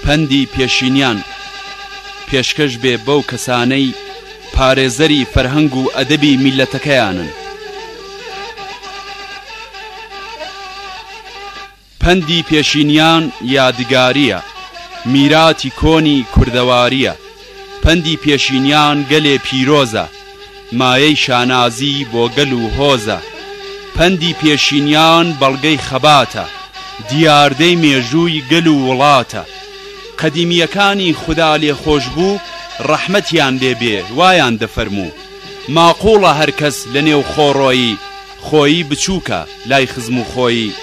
پەندی پێشینیان پێشکەش بێ بەو کەسانەی پارێزەری فەرهەنگ و ئەدەبی میللەتەکەیانن. پەندی پێشینیان یادگارییە، میراتی کۆنی کوردەوارییە. پەندی پێشینیان گەلێ پیرۆزە، مایەی شانازی بۆ گەل و هۆزە. پەندی پێشینیان بەڵگەی خەباتە، دیاردەی مێژووی گەل و وڵاتە. قەدیمییەکانی خودا لێخۆشبوو، ڕەحمەتیان لێ بێ، وایان دەفەرموو. ماقووڵە هەر کەس لە نێو خۆ ڕۆیی، خۆیی بچووکە لای خزم و خۆیی.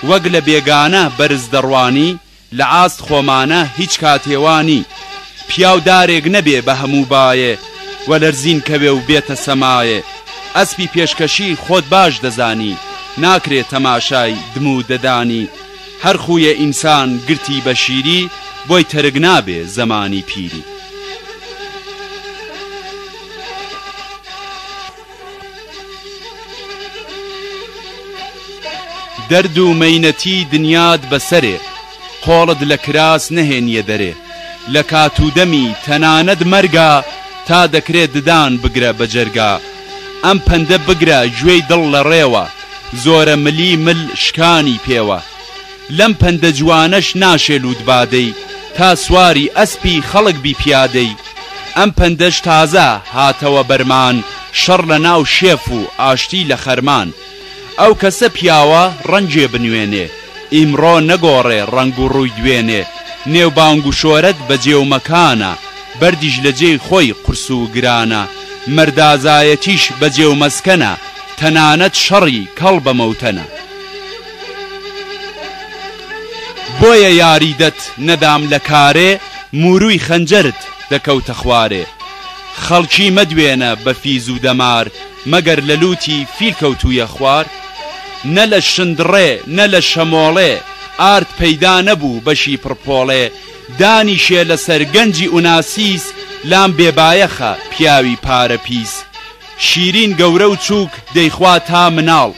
وەک لە بێگانە بەرز دەڕوانی، لە عاست خۆمانە هیچ کاتێ وا نی. پیاو دارێک نەبێ بە هەموو بایێ، وە لەرزین کەوێ و بێتە سەمایێ. ئەسپی پێشکەشی خۆت باش دەزانی، ناکرێ تەماشای دم و ددانی. هەر خوویە ئینسان گرتی بە شیری، بۆی تەرک نابێ زەمانی پیری. دەرد و مەینەتی دنیات بەسەرێ، قۆڵت لە کراس نەهێنیە دەرێ. لە کات و دەمی تەنانەت مەرگا، تا دەکرێ ددان بگرە بە جەرگا. ئەم پەندە بگرە گوێی دڵ لە ڕێوە، زۆرە ملی مل شکانی پێوە. لەم پەندە جوانەش ناشێ لووت بادەی، تا سواری ئەسپی خەڵک بی پیادەی. ئەم پەندەش تازە هاتەوە بەرمان، شەڕ لە ناو شێف و ئاشتی لە خەرمان. ئەو کەسە پیاوە ڕەنگێ بنوێنێ، ئیمڕۆ نەگۆڕێ ڕەنگ و ڕووی دوێنێ. نێوبانگ و شۆرەت بە جێ و مەکانە، بەردیش لە جێی خۆی قورس و گرانە. مەردازایەتیش بە جێ و مەسکەنە، تەنانەت شەڕی کەڵ بە مەوتەنە. بۆیە یاریدەت نەدام لە کارێ موروی خەنجەرت دەکەوتە خوارێ خەڵکی مەدوێنە بە فیز و دەمار مەگەر لە لوتی فیل کەوتویە خوار نە لە شندڕێ نە لە شەمۆڵێ ئارد پەیدا نەبوو بەشی پڕ پۆڵێ دانیشێ لەسەر گەنجی ئوناسیس لام بێ بایەخە پیاوی پارە پیس شیرین گەورە و چوک دەیخوا تا مناڵ.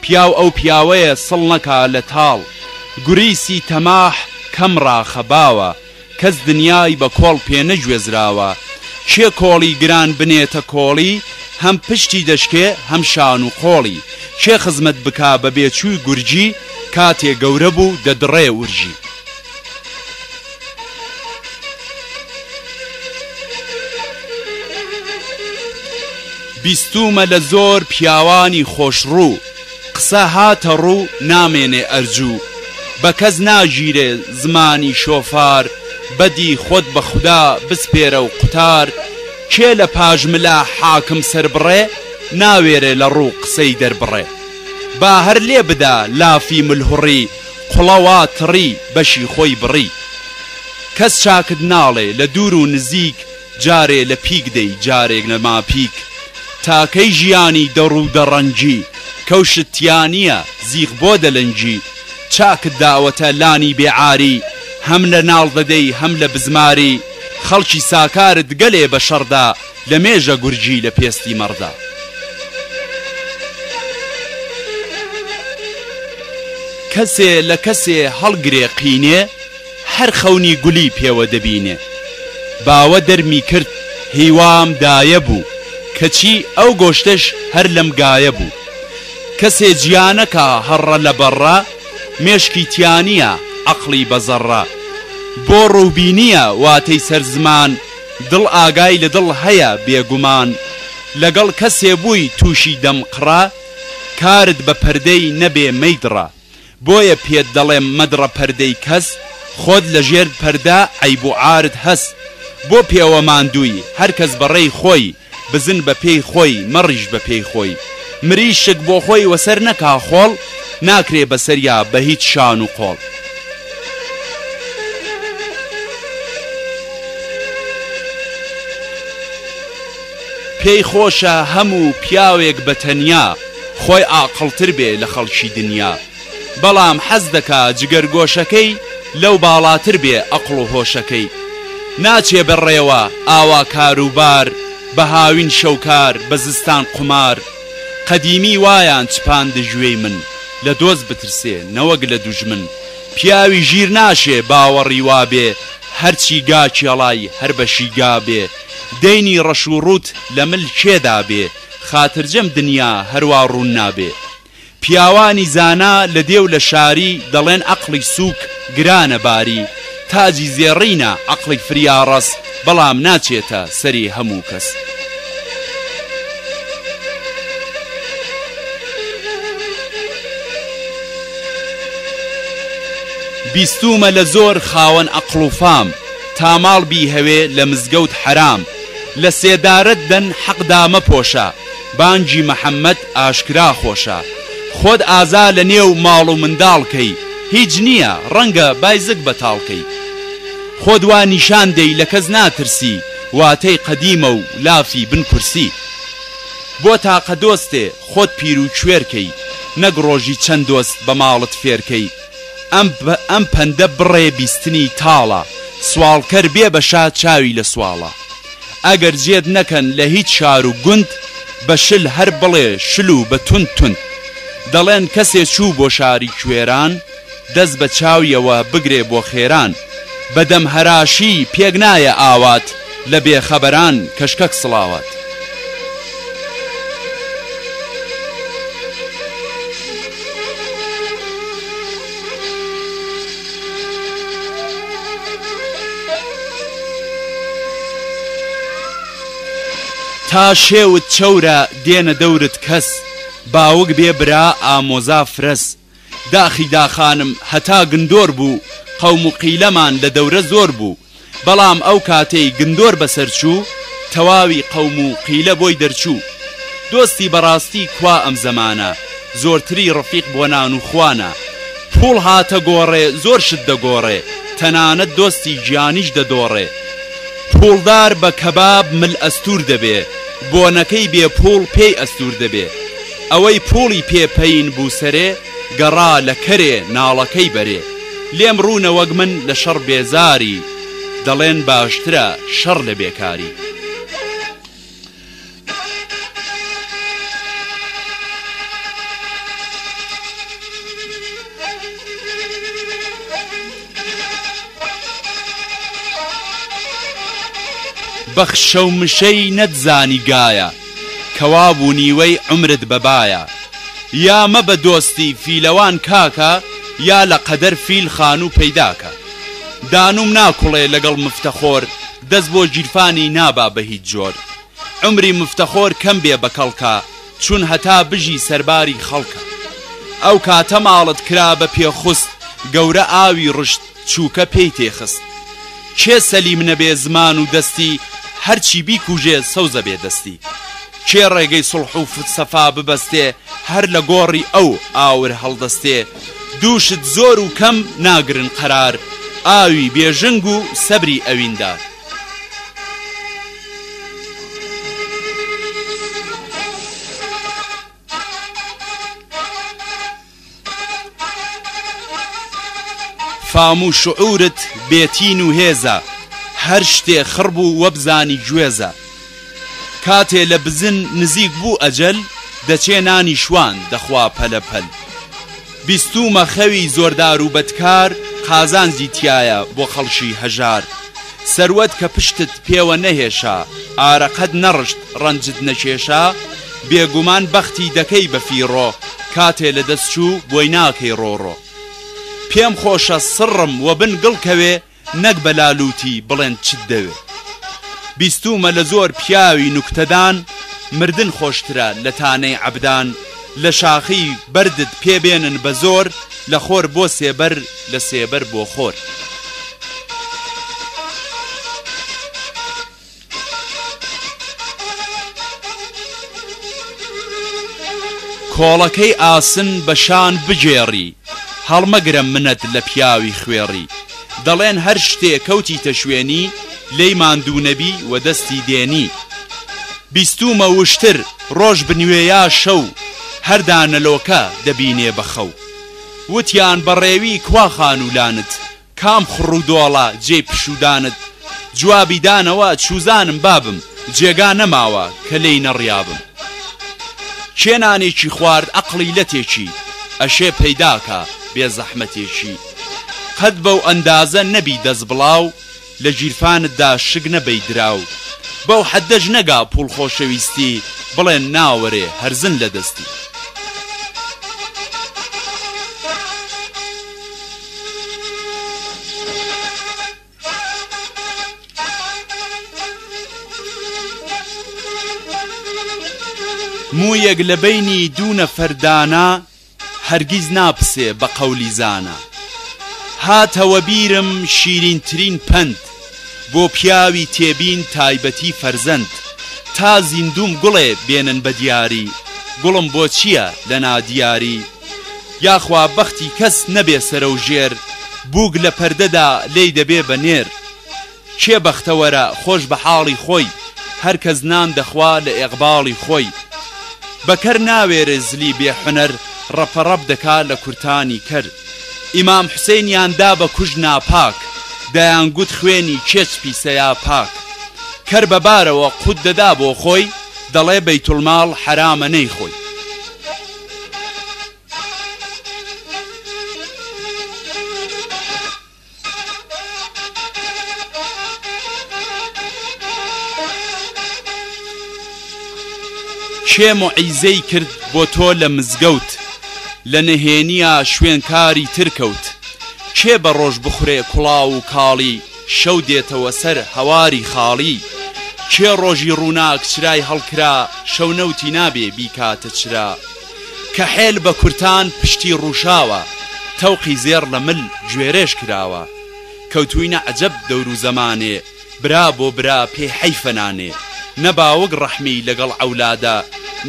پیاو ئەو پیاوەیە سڵ نەکا لە تاڵ گوریسی تەماح کەم ڕاخە باوە کەس دنیای بە کۆڵ پێ نەگوێزراوە کێ کۆڵی گران بنێتە کۆڵی هەم پشتی دەشکێ هەم شان و قۆڵی کێ خزمەت بکا بە بێچووی گورگی کاتێ گەورە بوو دەدڕێ ورگی. بیستوومە لە زۆر پیاوانی خۆشڕوو قسە هاتە ڕوو نامێنێ ئەرجوو بە کەس ناگیرێ زمانی شۆفار بەدی خۆت بە خودا بسپێرە و قوتار کێ لە پاش ملا حاکم سەربڕێ ناوێرێ لە ڕوو قسەی دەربڕێ با هەر لێ بدا لافی ملهوڕی قوڵە وا تڕی بەشی خۆی بڕی کەس چاکت ناڵێ لە دوور و نزیک جارێ لە پیک دەی جارێک لە ماپیک تا کەی ژیانی دە ڕوو دە ڕەنگی کەوشت تیا نییە زیخ بۆ دەلنگی چاکت داوەتە لانی بێ عاری هەم لە ناڵ دەدەی هەم لە بزماری خەڵکی ساکارت گەلێ بە شەڕدا لە مێژە گورگی لە پێستی مەڕدا. کەسێ لە کەسێ هەڵگرێ قینێ هەر خەونی گولی پێوە دەبینێ. باوە دەرمی کرد هیوام دایە بوو کەچی ئەو گۆشتەش هەر لەم گایە بوو. کەسێ جیا نەکا هەڕە لە بەڕە مێشکی تیا نییە عەقڵی بە زەڕە. بۆ ڕووبینییە واتەی سەر زمان دڵ ئاگای لە دڵ هەیە بێگومان لەگەڵ کەسێ بووی تووشی دەم قڕە کارت بە پەردەی نەبێ مەیدڕە بۆیە پێت دەڵێم مەدڕە پەردەی کەس خۆت لە ژێر پەردە عەیب و عارت هەس بۆ پێوە ماندووی هەر کەس بە ڕێی خۆی بزن بە پێی خۆی مەڕیش بە پێی خۆی مریشک بۆ خۆی وەسەر نەکا خۆڵ ناکرێ بەسەریا بە هیچ شان و قۆڵ. پێی خۆشە هەمو پیاوێک بە تەنیا خۆی ئاقڵتر بێ لە خەڵکی دنیا بەڵام حەز دەکا جگەرگۆشەکەی لەو باڵاتر بێ ئەقڵ و هۆشەکەی ناچێ بە ڕێوە ئاوا کار و بار بە هاوین شەوکار بە زستان قومار قەدیمی وایان چپاندە گوێی من لە دۆست بترسێ نەوەک لە دوژمن پیاوی ژیر ناشێ باوەڕی وابێ. هەرچی گا کێڵای هەر بەشی گا بێ دەینی ڕەش و ڕووت لە مل کێ دابێ خاترجەم دنیا هەروا ڕوون نابێ پیاوانی زانا لە دێ و لە شاری دەڵێن عەقڵی سووک گرانە باری تاجی زێڕینە عەقڵی فریاڕەس بەڵام ناچێتە سەری هەموو کەس. بیستوومە لە زۆر خاوەن عەقڵ و فام تا ماڵ بیهەوێ لە مزگەوت حەرام لە سێدارەت دەن حەق دامەپۆشە بانگی محمد ئاشکرا خۆشە خۆت ئازا لە نێو ماڵ و منداڵ کەی هیچ نییە ڕەنگە بای زگ بەتاڵ کەی خۆت وا نیشان دەی لە کەس ناترسی واتەی قەدیمە و لافی بن کورسی بۆ تاقە دۆستێ خۆت پیر و کوێر کەی نەک ڕۆژی چەند دۆست بە ماڵت فێر کەی ئەم ئەم پەندە بڕێ بیستنی تاڵە سواڵکەر بێ بەشە چاوی لە سواڵە ئەگەر جێت نەکەن لە هیچ شار و گوند بە شل هەر بڵێ شل و بە توند توند دەڵێن کەسێ چوو بۆ شاری کوێران دەست بە چاویەوە بگرێ بۆ خێران بە دەم هەراشی پێک نایە ئاوات لە بێ خەبەران کەشکەک سڵاوات. تا شێوت چەورە دێنە دەورت کەس باوک بێ برا ئامۆزا فرەس داخی داخانم هەتا گندۆر بوو قەوم و قیلەمان لە دەورە زۆر بوو بەڵام ئەو کاتەی گندۆر بەسەر چوو تەواوی قەوم و قیلە بۆی دەرچوو دۆستی بەڕاستی کوا ئەم زەمانە زۆرتری ڕەفیق بۆ نان و خوانە پوڵ هاتە گۆڕێ زۆر شت دەگۆڕێ تەنانەت دۆستی گیانیش دەدۆڕێ پوڵدار بە کەباب مل ئەستور دەبێ بۆنەکەی بێ پوڵ پێی ئەستور دەبێ ئەوەی پوڵی پێ پەین بوو سەرێ گەڕا لە کەرێ ناڵەکەی بەرێ لێم ڕوونە وەک من لە شەڕ بێزاری دەڵێن باشترە شەڕ لە بێکاری. بەخشە و مشەی نەتزانی گایە کەوابوو نیوەی عومرت بە بایە یا مەبە دۆستی فیلەوان کاکە یا لە قەدەر فیل خانوو پەیداکە دانووم ناکوڵێ لەگەڵ مفتەخۆر دەست بۆ گیرفانی نابا بە هیچ جۆر عومری مفتەخۆر کەم بێ بە کەڵکە چون هەتا بژی سەرباری خەڵکە ئەو کاتە ماڵت کرا بە پێخوست گەورە ئاوی ڕشت چووکە پێی تێخست کێ سەلیم نەبێ زمان و دەستی هەرچی بیکوژێ سەوزە بێ دەستی کێ ڕێگەی سوڵح و سەفا ببەستێ هەر لە گۆڕی ئەو ئاور هەڵدەستێ دوو شت زۆر و کەم ناگرن قەرار ئاوی بێژنگ و سەبری ئەویندار. فام و شعورت بێ تین و هێزە هەر شتێ خڕ بوو وەبزانی گوێزە کاتێ لە بزن نزیک بوو ئەجەل دەچێ نانی شوان دەخوا پەلە پەل بیستوومە خەوی زۆردار و بەدکار قازانجی تیایە بۆ خەڵکی هەژار سەروەت کە پشتت پێوە نەهێشا ئارەقەت نەڕشت ڕەنجت نەکێشا بێگومان بەختی دەکەی بە فیڕۆ کاتێ لە دەست چوو بۆی ناکەی ڕۆڕۆ پێم خۆشە سڕم وە بن گڵ کەوێ نەک بە لالووتی بڵێن چت دەوێ بیستوومە لە زۆر پیاوی نوکتەدان مردن خۆشترە لە تانەی عەبدان لە شاخی بەردت پێ بێنن بە زۆر لە خۆر بۆ سێبەر لە سێبەر بۆ خۆر. کۆڵەکەی ئاسن بە شان بگێڕی هەڵمەگرە منەت لە پیاوی خوێڕی دەڵێن هەر شتێ کەوتیتە شوێنی لێی ماندوو نەبی وە دەستی دێنی بیستوومە وشتر ڕۆژ بنوێ یا شەو هەر دانەلۆکە دەبینێ بە خەو وتیان بە ڕێوی کوا خانوو لانت کام خڕ و دۆڵە جێی پشوودانت؟ جوابی دانەوە چوزانم بابم جێگا نەماوە کە لێی نەڕیابم. کێ نانێکی خوارد عەقڵی لەتێکی ئەشێ پەیداکا بێ زەحمەتێکی. قەت بەو ئەندازە نەبی دەست بڵاو. لە گیرفانتدا شک نەبەی دراو. بەو حەدەش نەگا پووڵ خۆشەویستی، بڵێن ناوەرێ هەرزن لە دەستی. موویەک لە بەینی دوو نەفەر دانا هەرگیز ناپسێ بە قەولی زانا. هاتەوە بیرم شیرینترین پەند بۆ پیاوی تێبین تایبەتی فەرزەند تا زیندووم گوڵێ بێنن بە دیاری گوڵم بۆ چییە لە نادیاری یاخوا بەختی کەس نەبێ سەرەوژێر بووک لە پەردەدا لێی دەبێ بە نێر کێ بەختەوەرە خۆش بە حاڵی خۆی هەر کەس نان دەخوا لە ئێقباڵی خۆی بە کەر ناوێرێ زلی بێ حونەر ڕەپەڕەپ دەکا لە کورتانی کەر ئیمام حوسەینیان دا بە کوشت ناپاک دەیان گوت خوێنی کێچ پیسە یا پاک کەر بە بارەوە قوت دەدا بۆ خۆی دەڵێ بەیتولماڵ حەرامە نەیخۆی. کێ موعیزەی کرد بۆ تۆ لە مزگەوت لە نهێنیا شوێنکاری تر کەوت کێ بە ڕۆژ بخورێ کوڵاو و کاڵی شەو دێتەوە سەر هەواری خاڵی کێ ڕۆژی ڕووناک چرای هەڵکرا شەو نەوتی نابێ بیکاتە چرا کەحێل بە کورتان پشتی ڕووشاوە تەوقی زێڕ لە مل گوێرێژ کراوە کەوتووینە عەجەب دەور و زەمانێ برا بۆ برا پێی حەیفە نانێ نە باوک ڕەحمی لەگەڵ عەولادە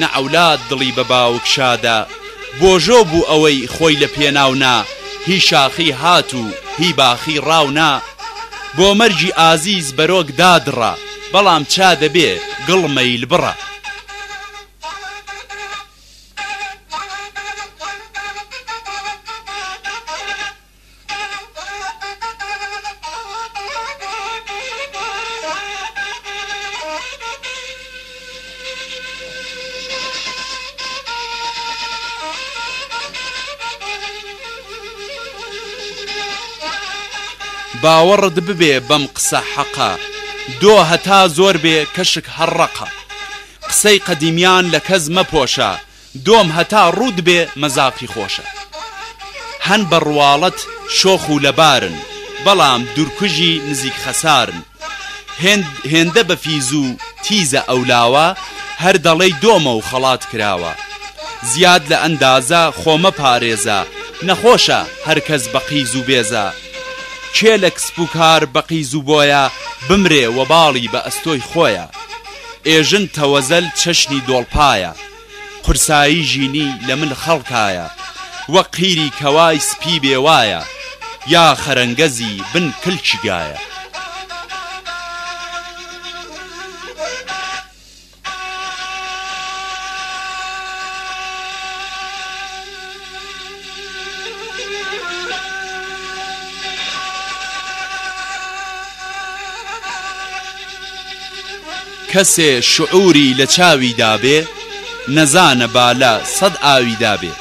نە عەولاد دڵی بە باوک شادە بۆژۆ بوو ئەوەی خۆی لە پێناو نا هی شاخی هات و هی باخی ڕاو نا بۆ مەرگی ئازیز بەرۆک دادڕا بەڵام چا دەبێ گڵ مەیل بڕە. باوەڕت ببێ بەم قسە حەقە دۆ هەتا زۆر بێ کەشک هەر ڕەقە. قسەی قەدیمیان لە کەس مەپۆشە دۆم هەتا ڕووت بێ مەزاقی خۆشە هەن بە ڕواڵەت شۆخ و لەبارن بەڵام دوورکوژی نزیک خەسارن هێند هێندە بە فیز و تیزە ئەو لاوە هەر دەڵێی دۆمە و خەڵات کراوە زیاد لە ئەندازە خۆ مەپارێزە نەخۆشە هەر کەس بە قیز و بێزە کێ لە کسپ و کار بە قیز و بۆیە بمرێ وەباڵی بە ئەستۆی خۆیە. ئێژن تەوەزەل چەشنی دۆڵپایە قورسایی ژینی لە مل خەڵکایە وەک قیری کەوای سپی بێ وایە یا خەرەنگەزی بن کلکی گایە. کەسێ شعوری لە چاوی دابێ نەزانە بالە سەد ئاوی دابێ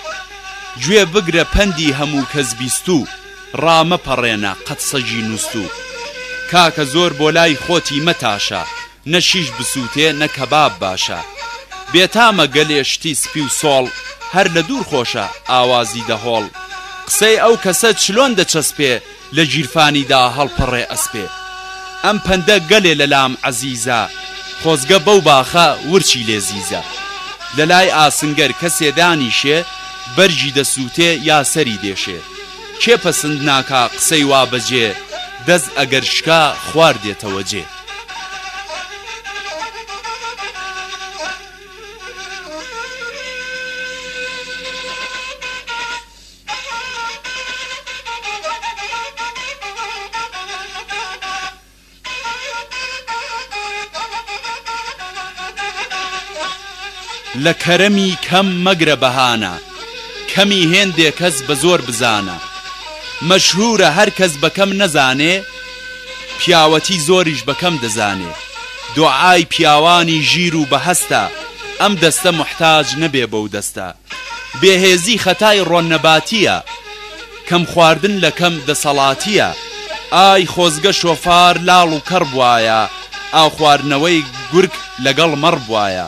گوێ بگرە پەندی هەموو کەس بیستوو ڕامەپەڕێنە قەت سەگی نوستوو کاکە زۆر بۆ لای خۆتی مەتاشە نە شیش بسووتێ نە کەباب باشە بێتامە گەلێ شتی سپی و سۆڵ هەر لە دوور خۆشە ئاوازی دەهۆڵ قسەی ئەو کەسە چلۆن دەچەسپێ لە گیرفانیدا هەڵپەڕێ ئەسپێ ئەم پەندە گەلێ لە لام عەزیزە خۆزگە بەو باخە ورچی لێ زیزە لە لای ئاسنگەر کەسێ دانیشێ بەرگی دەسووتێ یا سەری دێشێ کێ پەسند ناکا قسەی وا بەجێ دەست ئەگەر شکا خوار دێتەوە جێ. لە کەرەمی کەم مەگرە بەهانە، کەمی هێندێ کەس بە زۆر بزانە. مەشهوورە هەر کەس بە کەم نەزانێ، پیاوەتی زۆریش بە کەم دەزانێ. دۆعای پیاوانی ژیر و بەهەستە، ئەم دەستە موحتاج نەبێ بەو دەستە. بێهێزی خەتای ڕۆن نەباتییە، کەم خواردن لە کەم دەسەڵاتییە. ئای خۆزگە شۆفار لاڵ و کەڕ بوایە، ئاوخواردنەوەی گورگ لەگەڵ مەڕ بوایە.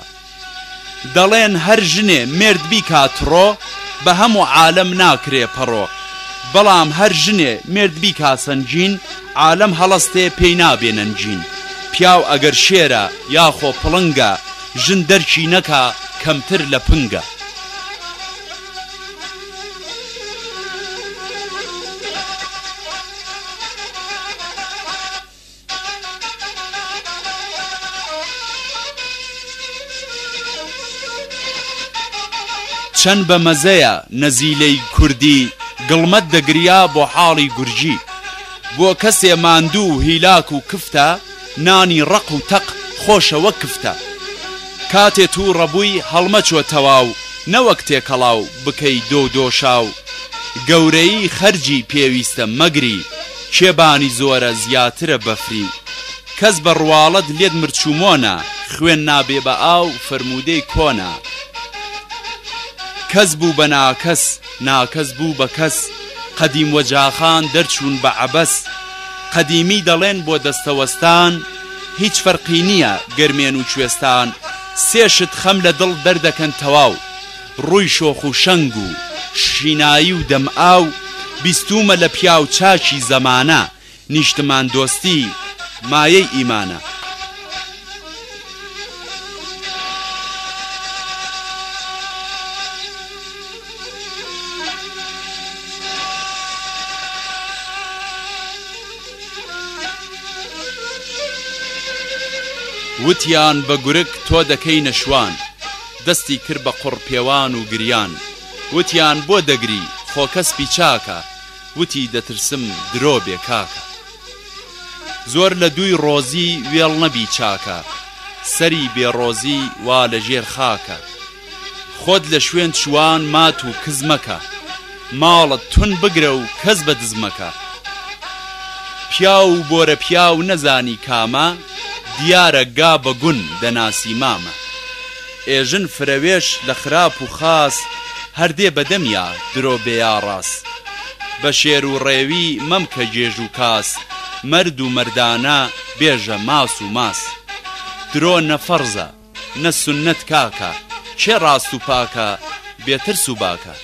دەڵێن هەر ژنێ مێرد بیکا تڕۆ، بە هەموو عالەم ناکرێ پەڕۆ. بەڵام هەر ژنێ مێرد بیکا سەنگین، عالەم هەڵەستێ پێی نابێ نەنگین. پیاو ئەگەر شێرە یاخۆ پڵنگە، ژن دەرکی نەکا کەمتر لە پنگە. چەند بە مەزەیە نەزیلەی کوردی گڵمەت دەگریا بۆ حاڵی گورگی بۆ کەسێ ماندوو و هیلاک و کفتە نانی ڕەق و تەق خۆشە وەک کفتە کاتێ تووڕە بووی هەڵمەچۆ تەواو نەوەک تێکەڵاو بکەی دۆ و دۆشاو گەورەیی خەرجی پێویستە مەگری کێ بانی زۆرە زیاترە بەفری کەس بە ڕواڵەت لێت مرچومۆنە خوێن نابێ بە ئاو فەرموودەی کۆنە کەس بوو بە ناکەس ناکەس بوو بە کەس قەدیم وەجاخان دەرچوون بە عەبەس قەدیمی دەڵێن بۆ دەستەوەستان هیچ فەرقی نییە گەرمێن و کوێستان سێ شت خەم لە دڵ دەردەکەن تەواو ڕووی شۆخ و شەنگ و شینایی و دەم ئاو، بیستوومە لە پیاو چاکی زەمانە، نیشتمان دۆستی مایەی ئیمانە. وتیان بە گورگ تۆ دەکەینە شوان. دەستی کرد بە قوڕ پێوان و گریان. وتیان بۆ دەگری خۆ کەسپی چاکە، وتی دەترسم درۆ بێ کاکە. زۆر لە دووی ڕۆزی وێڵ نەبی چاکە، سەری بێ ڕۆزی وا لە ژێر خاکە. خۆت لە شوێن چووان مات و کز مەکە، ماڵت توند بگرە و کەس بە دز مەکە. پیاو و بۆرە پیاو نەزانی کامە، دیارە گا بە گون دەناسی مامە. ئێژن فرەوێش لە خراپ و خاس، هەر دێ بە دەمیا درۆ بێ یا ڕاس. بە شێر و ڕێوی مەمکە گێژ و کاس، مەرد و مەردانە بێژە ماس و ماس. درۆ نە فەڕزە. نە سوننەت کاکە، کێ ڕاست و پاکە، بێ ترس و باکە.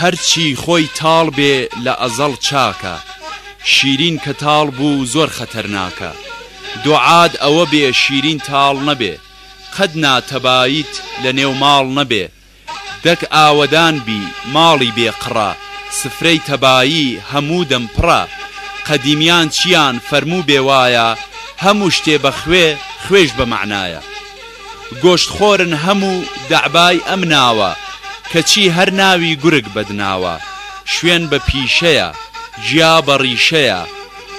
هەرچی خۆی تاڵ بێ لە ئەزەڵ چاکە شیرین کە تاڵ بوو زۆر خەتەرناکە دوعات ئەوە بێ شیرین تاڵ نەبێ قەت ناتەباییت لە نێو ماڵ نەبێ دەک ئاوەدان بی ماڵی بێ قڕە سفرەی تەبایی هەموو دەم پڕە قەدیمیان چیان فەرموو بێ وایە هەموو شتێ بە خوێ خوێش بە مەعنایە گۆشت خۆرن هەموو دەعبای ئەم ناوە کەچی هەر ناوی گورگ بەدناوە شوێن بە پیشەیە گیا بە ڕیشەیە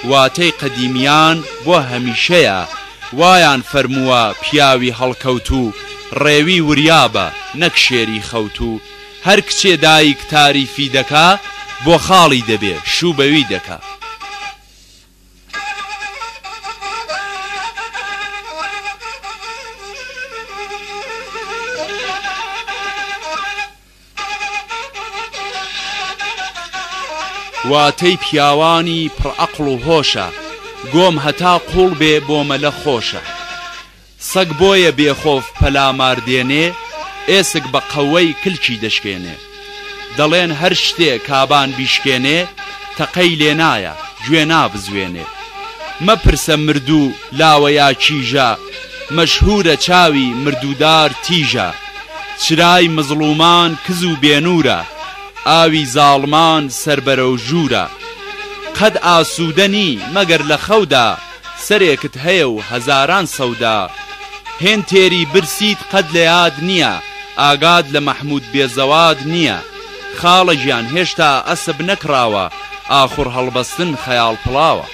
واتەی قەدیمیان بۆ هەمیشەیە وایان فەرمووە پیاوی هەڵکەوتوو ڕێوی وریابە نەک شێری خەوتوو هەر کچێ دایک تاریفی دەکا بۆ خاڵی دەبێ شوو بەوی دەکا. واتەی پیاوانی پڕ عەقڵ و هۆشە، گۆم هەتا قووڵ بێ بۆ مەلە خۆشە. سەگ بۆیە بێ خۆف پەلامار دێنێ، ئێسک بە قەوەی کلکی دەشکێنێ. دەڵێن هەر شتێ کابان بیشکێنێ، تەقەی لێ نایە، گوێ نابزوێنێ. مەپرسە مردوو لاوە یا کیژە، مەشهوورە چاوی مردوودار تیژە. چرای مزڵوومان کز و بێ نوورە، ئاوی زاڵمان سەر بەرەو ژوورە. قەت ئاسوودە نی مەگەر لە خەودا، سەرێکت هەیە و هەزاران سەودا. هێند تێری برسیت قەت لە یاد نییە، ئاگات لە مەحموود بێزەواد نییە. خاڵە گیان هێشتا ئەسپ نەکڕاوە، ئاخوڕ هەڵبەستن خەیاڵ پڵاوە.